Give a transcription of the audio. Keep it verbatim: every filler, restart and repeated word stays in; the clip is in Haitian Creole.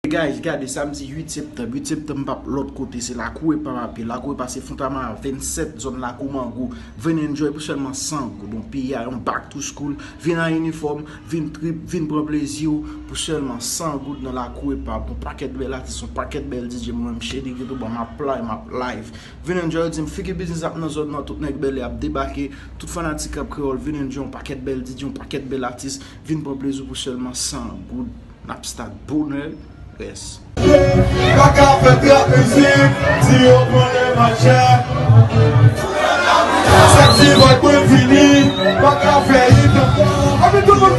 Guys, gade, samdi uit septanm, uit septanm m p ap lòt kote, se Lakou Epa m ap ye. Lakou Epa se Fontamara vennsèt, zòn Lakou Mango. Vin enjoy pou sèlman san goud. Yon peyi a, yon back to school. Vin an inifòm, vin trip, vin pran plezi w pou sèlman san goud nan Lakou Epa. Yon pakèt bèl atis, yon pakèt bèl D J. Mwen menm, Shady Ghetto Boy, m ap play, m ap live. Vin enjoy, di m, Figi Business ap nan zòn nan, tout nèg bèlè ap debake, tout fanatik rap kreyòl, vin enjoy, yon pakèt bèl D J, yon pakèt bèl atis, vin pran plezi w pou sèlman san goud. N ap start bonè. Rès. Pa ka fè trap mizik, si yo pran le machè. Sexy boy mwen vini, pa ka fè it ankò. Ann tout moun